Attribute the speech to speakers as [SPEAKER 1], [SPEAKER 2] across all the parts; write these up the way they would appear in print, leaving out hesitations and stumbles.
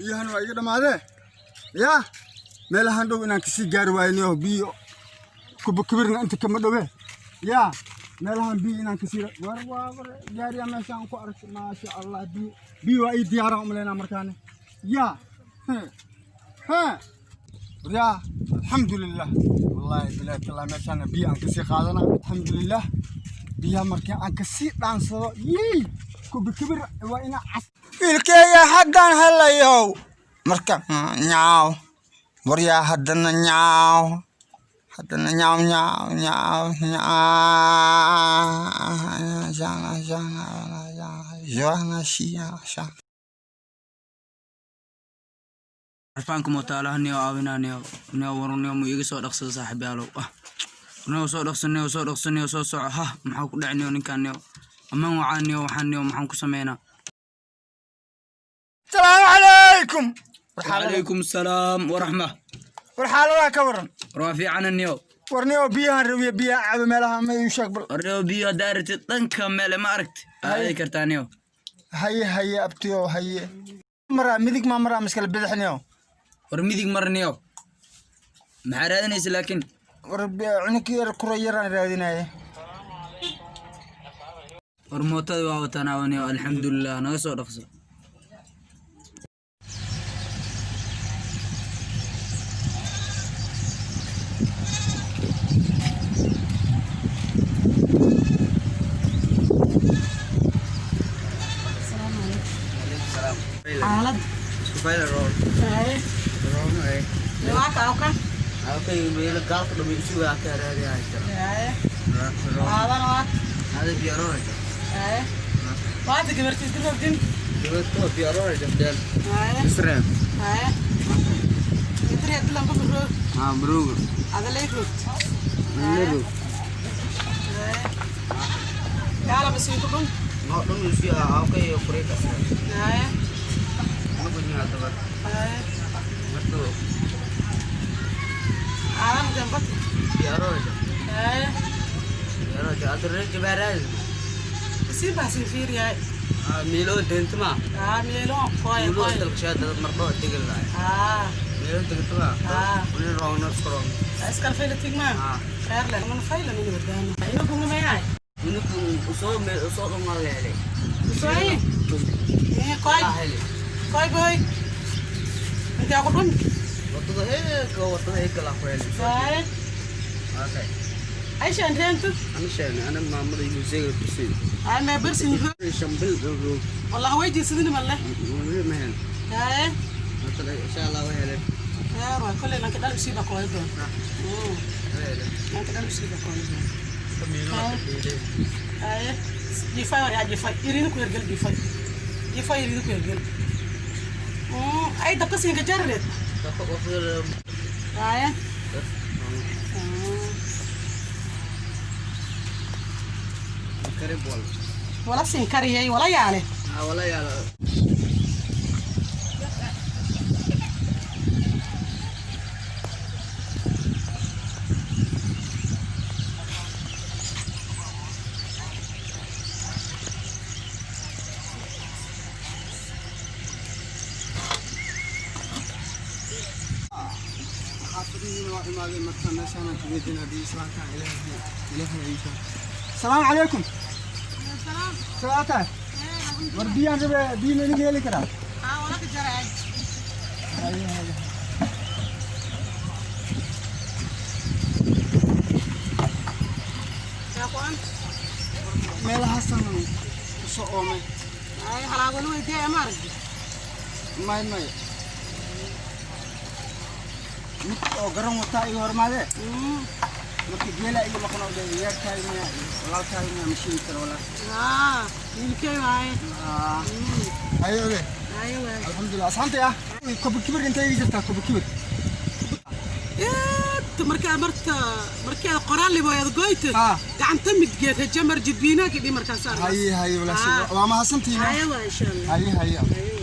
[SPEAKER 1] Biyahan waa iga dhammaadee. Yaa meelahan dhow inaan kasii gaari waaynayo biyo kubakibirna inta kama dhowe. Yaa meelahan biyo inaan kasii war waa war gaariya meeshaan ku ark, maasha Allah, biyo biyo waa ii diyaaraan umaleynaa markaane. Yaa he he yaa alxamdulilah, wallahi bilahi tallahi, meeshaan biyo aan kasii qaadana, alxamdulilah. Biyaha markii aan kasii dhaansado yii kubakibir waa inaa cas wiilkeeya haddaan helayow marka nyaaw waryaa haddana nyaaw haddana nyaaw nyaaw nyaaw nyaaw.
[SPEAKER 2] Arfaanka mootaalaha niyo aawinaa niyo niyo war niyo mu iga soo dhaqsada saaxiibyaalow. Ah, niyo soo dhaqso, niyo soo dhaqso, niyo soo soco. Ha, maxaa ku dhacay niyo ninkan? Niyo amaan wacaa niyo, waxaan niyo maxaan ku sameynaa?
[SPEAKER 1] Asalaamu calaykum.
[SPEAKER 2] Calaykum salaam waraxma.
[SPEAKER 1] War xaaladaha ka waran?
[SPEAKER 2] War waa fiicana niyo.
[SPEAKER 1] War niyo biyahan rabiya, biyaha cabo meelaha ma ii sheeg bal.
[SPEAKER 2] War niyo biyo haddaa rabtid dhanka meele ma aragti aadi kartaa niyo.
[SPEAKER 1] Haye haye abtiyo, haye maraa midig maa maraa miskale bidix niyo?
[SPEAKER 2] War midig mar niyo, maxaa raadinaysa laakiin?
[SPEAKER 1] War cunug yar kura yaraan raadinaye.
[SPEAKER 2] War mootada waa watanaa niyo, alxamdulilah, naga soo dhaqso.
[SPEAKER 3] Xaalad waa ka oka aadana waa waata gabartiis dirobdin intiriya roog adalay roog yaala basiinka dhun. Haye haye aadana jambati haye isiin baa siin fiiriyaay. Aa meelo koy koy aa aa iskal fayla tigma khair leh man fayla nini wadana ina kunga mayaay usooyi eh koy koy boy inta ku dhun haye aisha andrentu ay ma bersin wallahi way jisidin malle haye khair waa kulli lanka dhal usiiba koy doon lanka dhal usiiba koy doon haye jifay war jifay irini ku yergel jifay jifay irini ku yergel ay dabka siinka jarreed haye. Wala siin kariyay wala yaale.
[SPEAKER 1] Xaafadihiina waa imaadeen marka meeshaanaan ka weydiinaa biyo islaamka. Ilaahay ilaahay ciisa. Asalaamu calaykum. Salaata war biyaan rabe, biyo ma idinka heli karaa?
[SPEAKER 3] Wala ka jaray.
[SPEAKER 1] Haye haye.
[SPEAKER 3] Yaa ku an
[SPEAKER 1] meelahaasaan kusoo oomay.
[SPEAKER 3] Ay halaagona weydiiyay ma aragti?
[SPEAKER 1] May may, mid oo garan wataa iga hormaadee. Marka geela iga maqan oo dee yeerkaaga miya walaalkaaga miya ma sheegi karo walaal.
[SPEAKER 3] Aa wiilkay waaye.
[SPEAKER 1] Haye oge.
[SPEAKER 3] Haye waay.
[SPEAKER 1] Alxamdulilah, asxaantay ah koba kibir intay iga jirtaa koba kibir?
[SPEAKER 3] Eed markaa marta markeeda qoraal liboyad goyta gacanta midgeed hajamar jidbiinaa kidhi markaas argas.
[SPEAKER 1] Haye haye walaashay, waa mahadsantihiin.
[SPEAKER 3] Haye waay, insha Allah.
[SPEAKER 1] Haye haye.
[SPEAKER 3] Haye waay.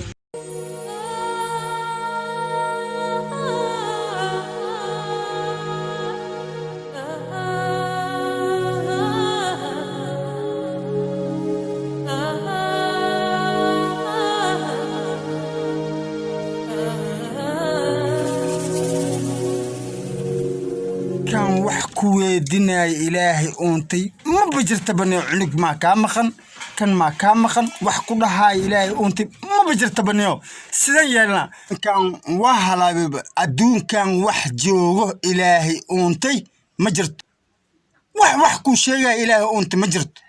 [SPEAKER 1] Wax ku weydinaya Ilaahay uuntay maba jirtaba niyo. Cunug maa kaa maqan, kan maa kaa maqan, wax ku dhahaaya Ilaahay uuntay maba jirtaba niyo. Sidan yeelna kan waa halaababa. Adduunkan wax joogo Ilaahay uuntay ma jirto. Wax kuu sheegaya Ilaahay uuntay ma jirto.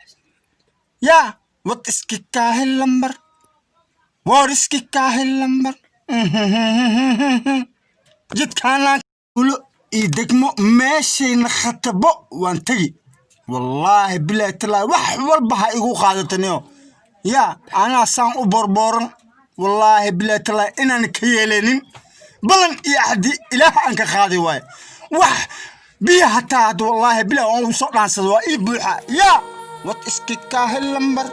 [SPEAKER 1] Yaa wad iski kaahi lambar, war iski kaahi lambar. Jidkaanaan ulo iyo degmo meeshayna khatabo waan tegi, wallaahi bilaahi talaahi. Wax walba ha igu qaadataniyo. Yaa anaa saan u borbooran, wallaahi bilaahi talaahi, inaan ka yeelaynin balan iyo axdi Ilaah aan ka qaadi waayo. Wax biyo hataa hadda, wallaahi bilahi, waan u soo dhaansada, waa ii buuxa. Yaa wad iski kaahi lambar.